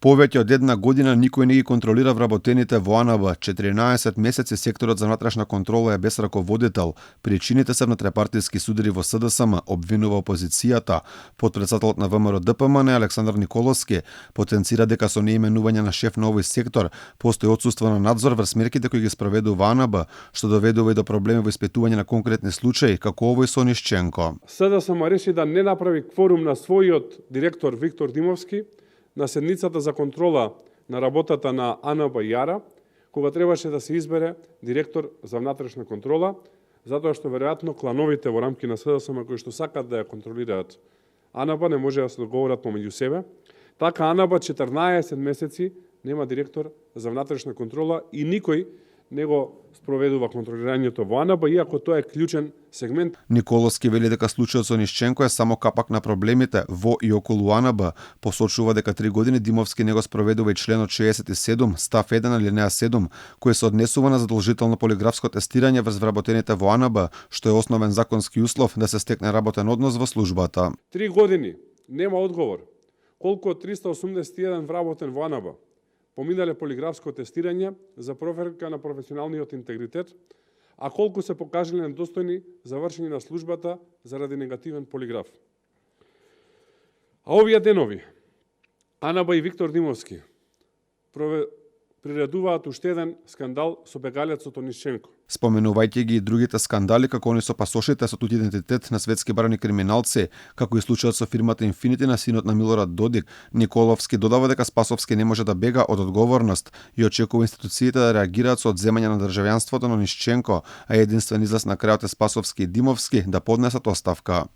Повеќе од една година никој не ги контролира вработените во АНБ. 14 месеци секторот за внатрешна контрола е без раководител. Причините се внатрепартиски судири во СДСМ, обвинува опозицијата. Потпредседателот на ВМРО ДПМН Александар Николовски потенцира дека со неименување на шеф на овој сектор постои отсуство на надзор врз мерките кои ги спроведува АНБ, што доведува и до проблеми во испитување на конкретни случаи, како овој со Нишченко. СДСМ реши да не направи кворум на својот директор Виктор Димовски на седницата за контрола на работата на АНБ Јара, кога требаше да се избере директор за внатрешна контрола, затоа што веројатно клановите во рамки на СДСМ кои што сакат да ја контролираат АНБ не може да се договорат помеѓу себе. Така АНБ 14 месеци нема директор за внатрешна контрола и никој не го спроведува контролирањето во АНБ, иако тоа е клучен сегмент. Николовски вели дека случајот со Нишченко е само капак на проблемите во и околу АНБ. Посочува дека 3 години Димовски не го спроведува и членот 67, став 1 алинеја 7, кој се однесува на задолжително полиграфско тестирање врз вработените во АНБ, што е основен законски услов да се стекне работен однос во службата. 3 години нема одговор. Колку од 381 вработен во АНБ поминале полиграфско тестирање за проверка на професионалниот интегритет, а колку се покажале недостојни за вршење на службата заради негативен полиграф. А овие денови АНБ и Виктор Димовски приредуваат уште еден скандал со бегалецот Нишченко. Споменувајќи ги и другите скандали како они со пасошите со тут идентитет на светски барани криминалци, како и случајот со фирмата Инфинити на синот на Милорад Додик, Николовски додава дека Спасовски не може да бега од одговорност и очекува институциите да реагираат со одземање на државјанството на Нишченко, а единствен излез на крајот е Спасовски и Димовски да поднесат оставка.